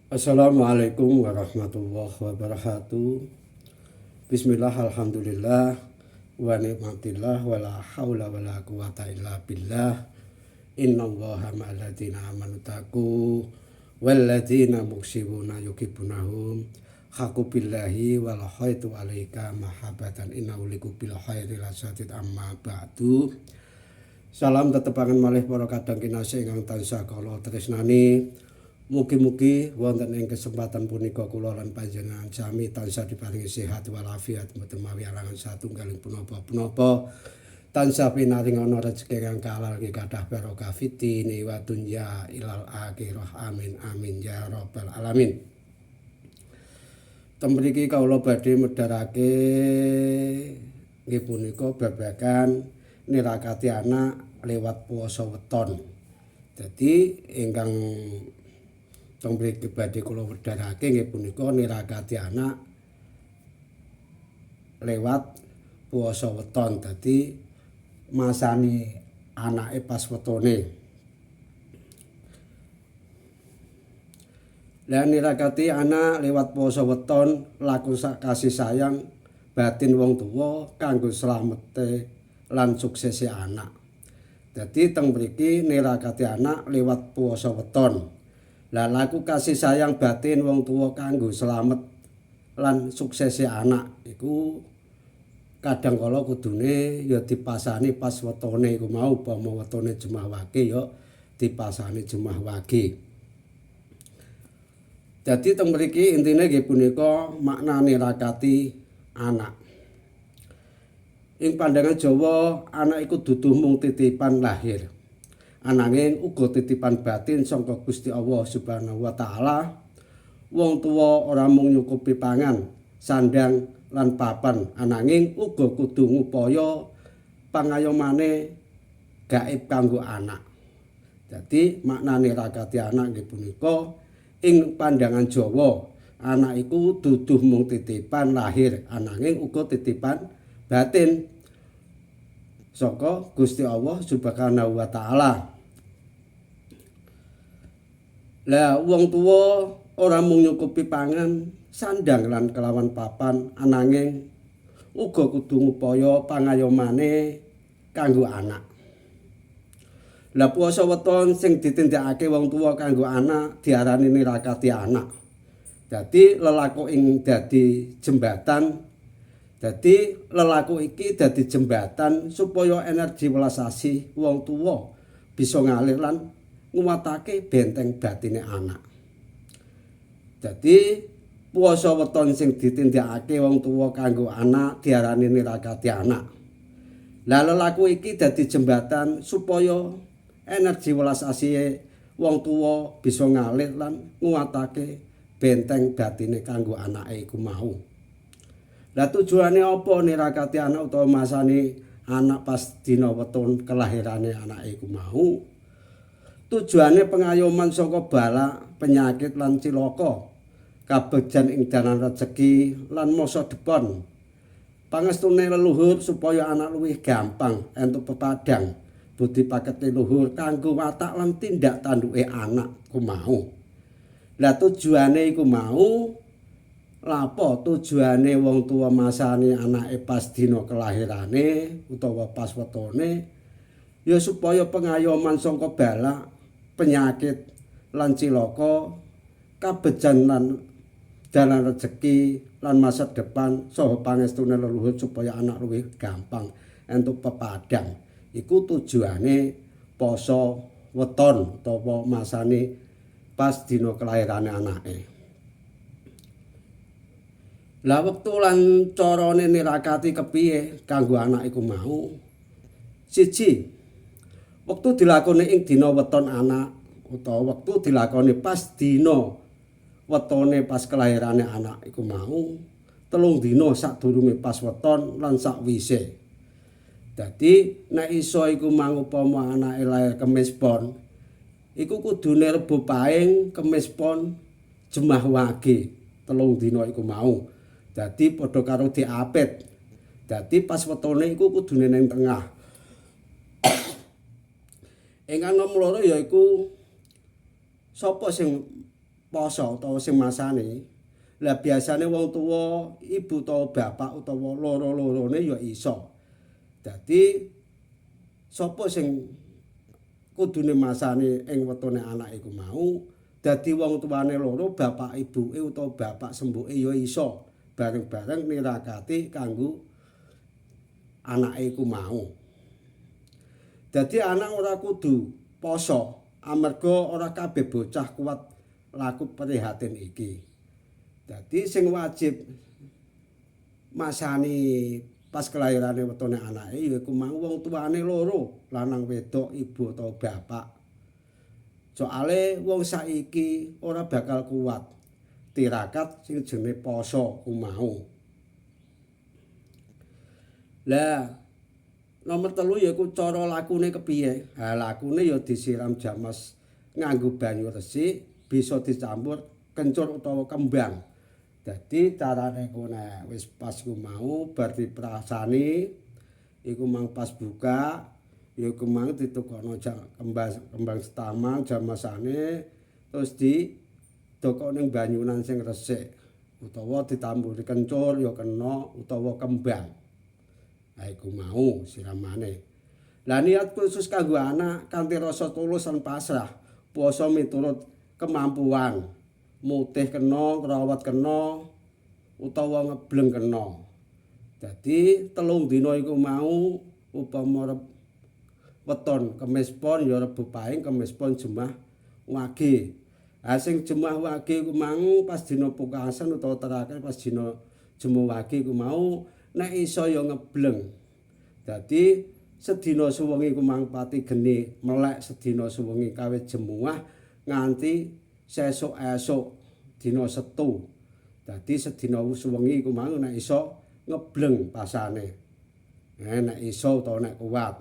Assalamualaikum warahmatullahi wabarakatuh. Bismillah, alhamdulillah, wa ni'matillah, wa la haula wa la quwata illa billah. Innallaha ma'alladzina amanu taqu walladzina muksibuna yukibunahum haqqu billahi wal khaitu alaika mahabbatan innahu bil khairi lasatid amma ba'du. Salam tetepangan malih para kadang kinasih ingkang tansah kala tresnani. Mugi-mugi wonten ing kesempatan punika kula lan panjenengan sami tansah diparingi sehat walafiat mboten mawi alangan satunggaling punapa-punapa. Tansah pinaringana rejeki ingkang halal nggih kathah barokah fitini wa dunya ilal akhirah. Amin amin ya rabbal alamin. Teng mriki kawula badhe medharake nggih punika babagan nirakati anak lewat puasa weton. Dadi ingkang teng mriki badhe kula wedharake nggih punika nirakati anak lewat puasa weton. Dadi masani anake pas wetone. Lah nirakati anak lewat puasa weton laku kasih sayang batin wong tuwa kanggo slamete lan suksese anak. Dadi teng mriki nirakati anak lewat puasa weton. Lah laku kasih sayang batin wong tuwa kanggo slamet lan suksese anak iku kadang kala kudune ya dipasani pas wetone iku mau, upama wetone Jemah Wage ya dipasani Jemah Wage. Dadi teng mriki intine nggih punika makna nirakati anak. Ing pandangan Jawa, anak iku dudu mung titipan lahir. Ananging uga titipan batin saka Gusti Allah Subhanahu wa taala. Wong tuwa ora mung nyukupi pangan, sandang lan papan, ananging uga kudu ngupaya pangayomane gaib kanggo anak. Dadi maknane nirakati anak nggih punika ing pandangan Jawa, anak iku dudu mung titipan lahir, ananging uga titipan batin saka Gusti Allah Subhanahu wa taala. Lah wong tuwa ora mung nyukupi pangan, sandang lan kelawan papan, ananging uga kudu ngupaya pangayomane kanggo anak. Lah puasa weton sing ditindakake wong tuwa kanggo anak diarani nirakati anak. Dadi lelaku ing dadi jembatan. Dadi lelaku iki dadi jembatan supaya energi welas asih wong tuwa bisa ngalir lan nguwatake benteng batine anak. Dadi puasa weton sing ditindakake wong tuwa kanggo anak diarani nirakati anak. Lah lelaku iki dadi jembatan supaya energi welas asihe wong tuwa bisa ngalir lan nguwatake benteng batine kanggo anake iku mau. Lah tujuane apa nirakati anak utawa masani anak pas dina weton kelahirane anake iku mau? Tujuane pengayoman saka balak, penyakit lan cilaka, kabegjan ing dalan rejeki lan masa depan. Pangestune leluhur supaya anak luwih gampang entuk pepadang budi pakerti luhur kanggo watak lan tindak tanduke anak ku mau. Lah tujuane iku mau lapo tujuane wong tuwa masani anake pas dina kelahirane utawa pas wetone ya supaya pengayoman saka balak, penyakit lan cilaka, kabejan lan dalan rejeki lan masa depan saha pangestune leluhur supaya anak luwih gampang entuk pepadang. Iku tujuane poso weton utawa masane pas dina kelahirane anake. Lah wektu lan carane nirakati kepiye kanggo anak iku mau? Siji, wektu dilakoni ing dina weton anak utawa wektu dilakoni pas dina wetone pas kelahirane anak iku mau 3 dina sadurunge pas weton lan sakwise. Dadi nek iso iku mang upama anake lahir Kemis Pon, iku kudune Rebo Paing, Kemis Pon, Jemah Wage 3 dina iku mau. Dadi padha karo diapit. Dadi pas wetone iku kudune ning tengah. Ingkang nomor 2 yaiku sapa sing poso utawa sing masani. Lah biasane wong tuwa, ibu utawa bapak utawa loro-lorone ya iso. Dadi sapa sing kudune masani ing wetone anak iku mau, dadi wong tuane loro, bapak ibuke utawa bapak sembuke ya iso bareng-bareng nirakati kanggo anake iku mau. Dadi anak ora kudu poso amarga ora kabeh bocah kuat laku prihatin iki. Dadi sing wajib masani pas kelahirane wetone anake yaiku mau wong tuane loro, lanang wedok, ibu utawa bapak. Soale wong saiki ora bakal kuat tirakat sing jenenge poso ku mau. Lah nomor 3 yaiku cara lakune kepiye? Ha lakune ya disiram jamas nganggo banyu resik, bisa dicampur kencur utawa kembang. Dadi carane ku nek wis pas ku mau bar diprasani iku mang pas buka ya iku mang ditukono kembang setaman jamasane terus didokok ning banyunan sing resik utawa ditamburi kencur ya kena utawa kembang. Ha iku mau siramane. Lah niat khusus kanggo anak kanthi rasa tulus lan pasrah, puasa miturut kemampuan. Mutih kena, ngrawat kena, utawa ngebleng kena. Dadi 3 dina iku mau upama weton Kemis Pon ya Rebo Pahing, Kemis Pon Jemah Wage. Ha sing Jemah Wage iku mau pas dina pungkasan utawa terakhir pas dina Jemah Wage iku mau nek iso ya ngebleng. Dadi sedina suwengi iku mang pati geni melek sedina suwengi kawit jemuah nganti sesuk esuk dina Setu. Dadi sedina suwengi iku mau nek iso ngebleng pasane. Nek iso utawa nek kuat.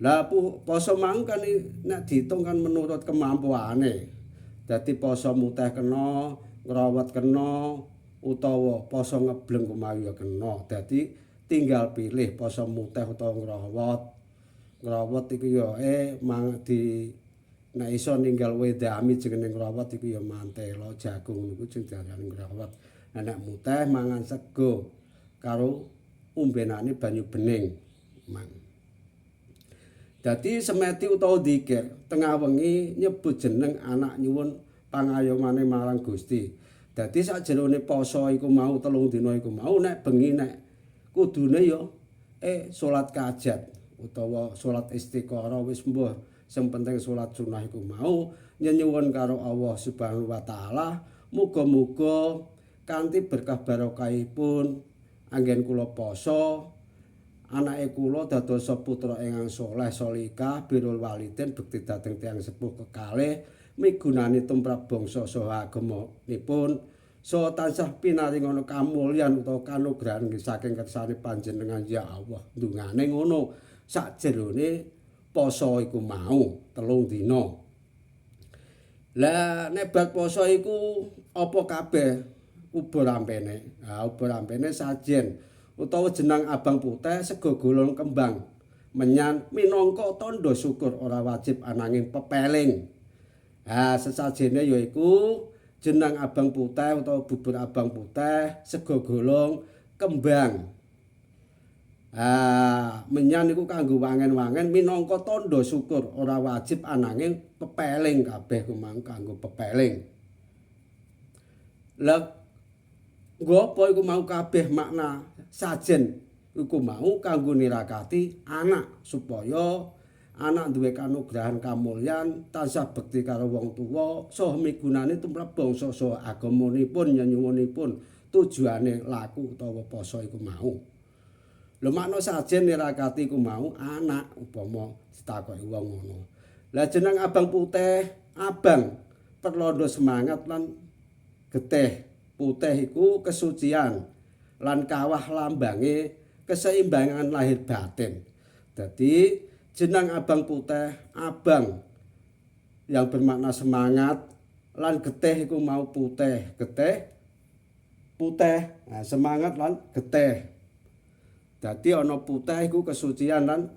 Lah poso mang kan nek diitung kan menurut kemampuane. Dadi poso mutih kena, ngrawat kena, utawa poso ngebleng ku mau ya kena. Dadi tinggal pilih poso mutih utawa ngrawat. Ngrawat iku ya mang di nek iso ninggal wedami jenenge ngrawat iku ya mantelo jagung niku sing diarani ngrawat. Lah nek mutih mangan sego karo umbenane banyu bening mang. Dadi semedi utawa dzikir tengah wengi nyebut jeneng anak nyuwun pangayomane marang Gusti. Dadi sakjerone poso iku mau 3 dina iku mau nek bengi nek kudune ya salat kajat utawa salat istiqoroh wis mbuh sing penting salat sunah iku mau nyenyuwun karo Allah Subhanahu wa taala, muga-muga kanthi berkah barokahipun anggen kula poso anake kula dadosa putra ingkang saleh salihah birrul waliden bekti dhateng tiyang sepuh kekalih migunani tumrap bangsa saha agamanipun saha tansah pinaringana kamulyan utawa kanugrahan saking kersane panjenengan ya Allah. Ndungane ngono sakjerone poso iku mau 3 dina. Lah nek bar poso iku apa kabeh uba rampene? Ha uba rampene sajen utawa jenang abang putih sego golong kembang menyan minangka tandha syukur ora wajib ananging pepeling. Ha sesajene yaiku jenang abang putih utawa bubur abang putih sego golong kembang. Ha menyan iku kanggo wangen-wangen minangka tandha syukur ora wajib ananging pepeling kabeh ku mang kanggo pepeling. Lah nggo apa iku mau kabeh makna sajen iku mau kanggo nirakati anak supaya anak duwe kanugrahan kamulyan tansah bekti karo wong tuwa saha migunani tumrap bangsa saha agamanipun nyenyuwunipun tujuane laku utawa poso iku mau. Lho makna sajen nirakati iku mau anak upama ditakoki wong ngono. Lah jeneng abang putih, abang perlondo semangat lan getih. Putih iku kesucian lan kawah lambange keseimbangan lahir batin. Dadi jeneng abang putih, abang yang bermakna semangat lan getih iku mau putih, getih putih. Nah, semangat lan getih. Dadi ana putih iku kesucian lan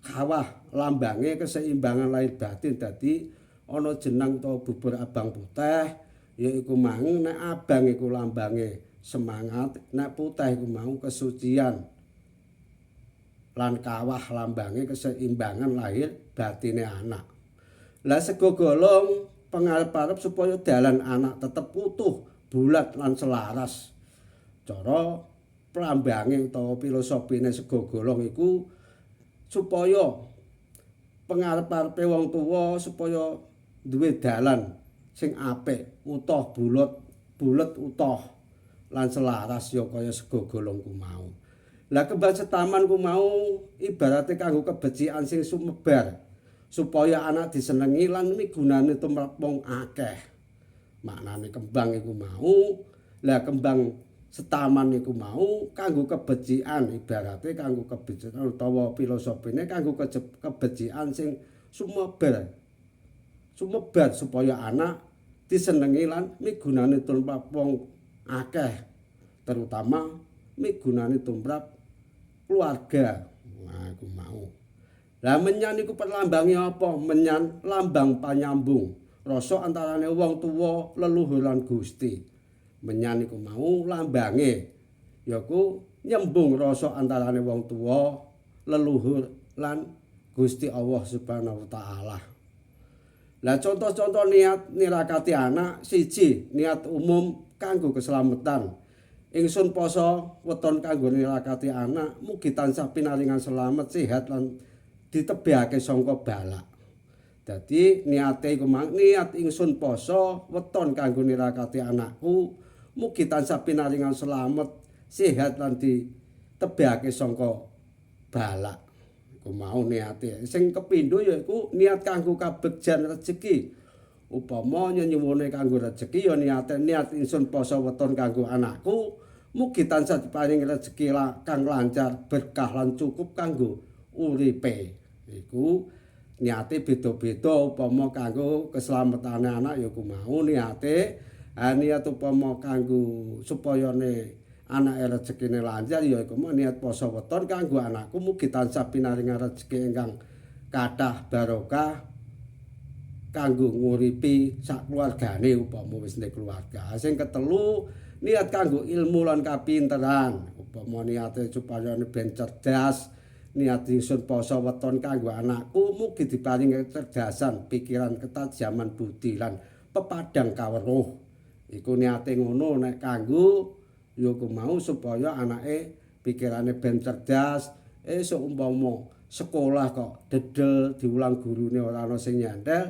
kawah lambange keseimbangan lahir batin. Dadi ana jenang utawa bubur abang putih, yaiku mang nek abang iku lambange semangat, nek putih iku mau kesucian lan kawah lambange keseimbangan lahir batine anak. Lah sego golong pengarep-arep supaya dalan anak tetep utuh, bulat lan selaras. Cara plambange utawa filosofine sego golong iku supaya pengarep-arepe wong tuwa supaya duwe dalan sing apik, utuh bulet, bulet utuh lan selaras ya kaya sego golong ku mau. Lah kembang setaman ku mau ibarate kanggo kebecikan sing sumebar supaya anak disenengi lan migunani tumrap wong akeh. Maknane kembang iku mau, lah kembang setaman iku mau kanggo kebecikan, ibarate kanggo kebecikan utawa filosofine kanggo kebecikan sing sumebar. Sumebar supaya anak disenengi lan migunani tumrap wong akeh, terutama migunani tumrap keluarga. Nah, iku mau. Lah menyan iku perlambange apa? Menyan lambang panyambung rasa antarane wong tuwa, leluhur lan Gusti. Menyan iku mau lambange yaiku nyembung rasa antarane wong tuwa, leluhur lan Gusti Allah Subhanahu wa taala. Lah contoh-contoh niat nirakati anak, siji, niat umum kanggo keselamatan. Ingsun poso weton kanggo nirakati anak mugi tansah pinaringan selamat, sehat lan ditebihake sangka balak. Dadi niate iku mang niat ingsun poso weton kanggo nirakati anakku mugi tansah pinaringan selamat, sehat lan ditebihake sangka balak. Iku mau niate. Sing kepindho yaiku niat kanggo kabegjan rejeki. Upama nyenyuwune kanggo rejeki ya niate niat ingsun poso weton kanggo anakku mugi tansah diparingi rejeki kang lancar, berkah lan cukup kanggo uripe. Iku niate beda-beda. Upama kanggo keselamatane anak ya ku mau niate. Niat upama kanggo supayane anake rezekine lancar ya iku mau niat poso weton kanggo anakku mugi tansah pinaringan rejeki ingkang kathah barokah kanggo nguripi sak keluargane upama wis ndek keluarga. Sing ketelu niat kanggo ilmu lan kapinteran. Upama niate supaya ben cerdas, niat ingsun poso weton kanggo anakku mugi diparingi kecerdasan, pikiran, ketajaman budi lan pepadang kaweruh. Iku niate ngono nek kanggo ya ku mau supaya anake pikirane ben cerdas, esuk umpama sekolah kok dedel diulang gurune ora ana sing nyantel,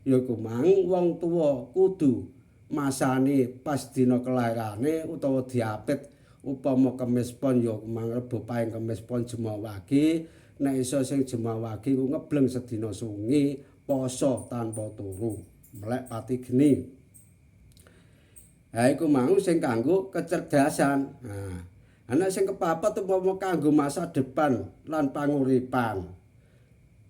ya ku mang wong tuwa kudu masani pas dina kelairane utawa diapit upama Kemis Pon ya mang Rebo Paing Kemis Pon Jumawa Wage, nek iso sing Jumawa Wage ku ngebleng sedina sungi poso tanpa turu, melek pati geni. Ha iku mau sing kanggo kecerdasan. Nah, ana sing kepapat upama kanggo masa depan lan panguripan.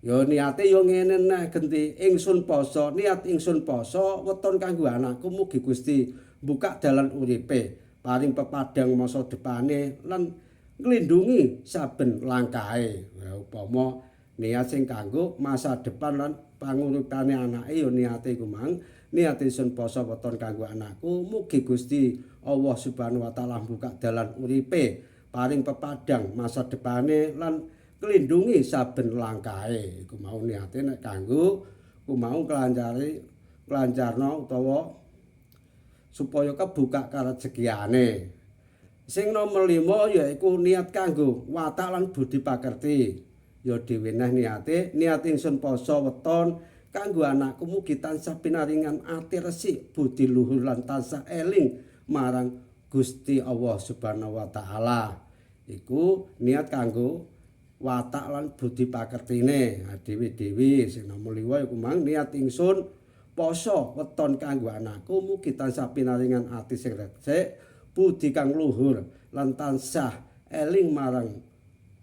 Ya niate ya ngene neh genti ingsun poso, niat ingsun poso weton kanggo anakku mugi Gusti buka dalan uripe, paring pepadang masa depane lan nglindungi saben langkahe. Ya upama niat sing kanggo masa depan lan panguripane anake ya niate iku mang niat ingsun poso weton kanggo anakku mugi Gusti Allah Subhanahu wa taala buka dalan uripe, paring pepadang masa depane lan nglindungi saben langkahe. Iku mau niate nek kanggo ku mau nglancari nglancarno utawa supaya kebuka karejekiane. Sing nomor 5 yaiku niat kanggo watak lan budi pakerti. Ya dhewe neh niate, niat ingsun poso weton kanggo anakku mugi tansah pinaringan ati resik, budi luhur lan tansah eling marang Gusti Allah Subhanahu wa taala. Iku niat kanggo watak lan budi pakertine. Nah, dhewe-dhewe sing nomor 5 iku mang niat ingsun poso weton kanggo anakku mugi tansah pinaringan ati sing resik, budi kang luhur lan tansah eling marang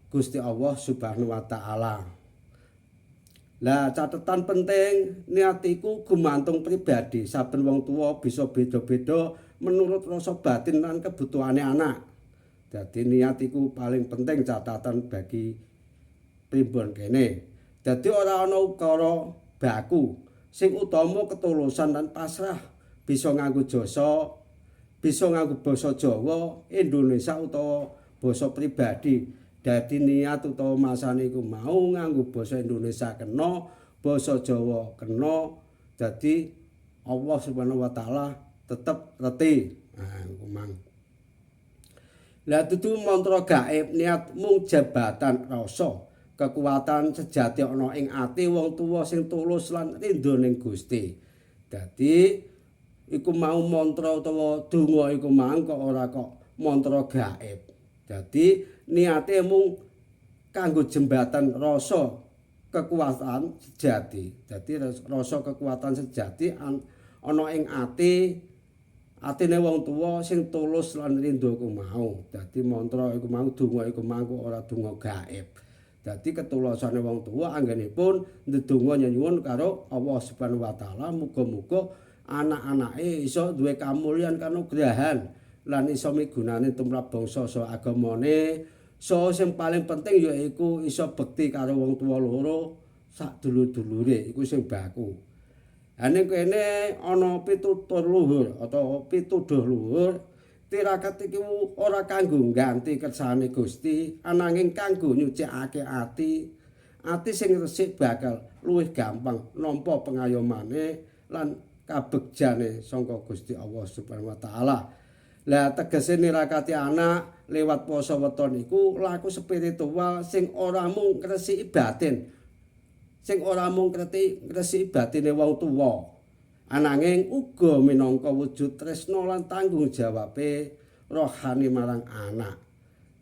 Gusti Allah Subhanahu wa taala. Lah catatan penting, niat iku gumantung pribadi. Saben wong tuwa bisa beda-beda menurut rasa batin lan kebutuhane anak. Dadi niat iku paling penting catatan bagi primbon kene. Dadi ora ana ukara baku. Sing utama ketulusan lan pasrah, bisa nganggo jasa, bisa nganggo basa Jawa, Indonesia utawa basa pribadi. Dadi niat utawa masane iku mau nganggo basa Indonesia kena, basa Jawa kena. Dadi Allah Subhanahu wa taala tetep reti. Nah, iku mang. Lah dudu mantra gaib, niat mung jabatan rasa kekuatan sejati ana ing ati wong tuwa sing tulus lan ridho ning Gusti. Dadi iku mau mantra utawa donga iku mang kok ora kok mantra gaib. Dadi niate mung kanggo jembatan rasa kekuatan sejati. Dadi rasa kekuatan sejati ana ing atine wong tuwa sing tulus lan ridho ku mau. Dadi mantra iku mau, donga iku mau ora donga gaib. Dadi ketulusane wong tuwa anggenipun ndedonga nyenyuwun karo Allah Subhanahu wa taala, muga-muga anak-anake iso duwe kamulyan kanugrahan lan iso migunani tumrap bangsa saha agamane. Saha sing paling penting yaiku iso bekti karo wong tuwa loro sak dulur-dulure, iku sing baku. Ha ning kene ana pitutur luhur atau pituduh luhur, tirakat iki ora kanggo ngganti kersane Gusti, ananging kanggo nyucikake ati. Ati sing resik bakal luwih gampang nampa pengayomane lan kabegjane sangka Gusti Allah Subhanahu wa taala. Lah tegese nirakati anak lewat poso weton iku laku spiritual sing ora mung ngresiki batin. Sing ora mung ngresiki batine wong tuwa, ananging uga minangka wujud tresna lan tanggung jawabe rohani marang anak.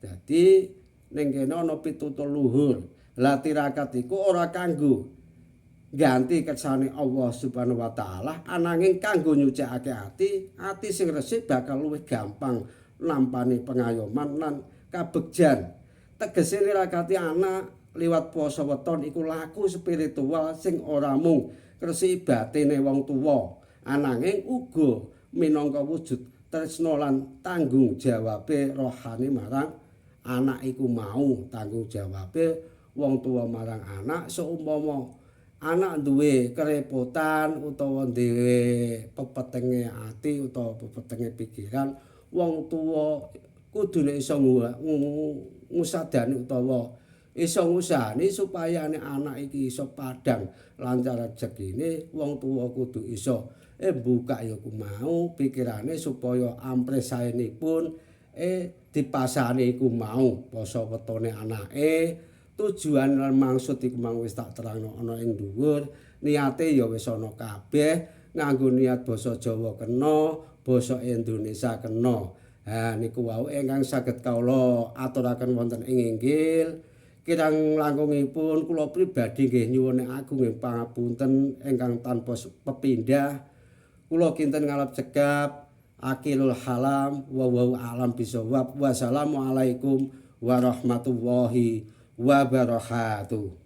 Dadi ning kene ana pitutur luhur. Lah tirakat iku ora kanggo ganti kersane Allah Subhanahu wa taala, ananging kanggo nyucikake ati. Ati sing resik bakal luwih gampang nampani pengayoman lan kabegjan. Tegese nirakati anak liwat poso weton iku laku spiritual sing ora mung ngresiki batine wong tuwa, ananging uga minangka wujud tresna lan tanggung jawabe rohani marang anak iku mau. Tanggung jawabe wong tuwa marang anak, seumpama anak duwe kerepotan utawa duwe pepetenge ati utawa pepetenge pikiran, wong tuwa kudune iso ngusadani utawa iso ngusahani supaya anak iki iso padhang lancar rejekine. Wong tuwa kudu iso buka ya ku mau pikirane supaya amprih saenipun dipasani iku mau poso wetone anake. Tujuan lan maksud iku mau wis tak terangno ana ing dhuwur, niate ya wis ana kabeh, nganggo niat basa Jawa kena, basa Indonesia kena. Ha niku wau ingkang saged kawula aturaken wonten ing inggil. Kirang langkungipun kula pribadi nggih nyuwun agunging pangapunten ingkang tanpa pepindhah. Kula kinten ngalap cekap, akhirul kalam wa wa alam bisawab. Wassalamualaikum warahmatullahi wabarakatuh.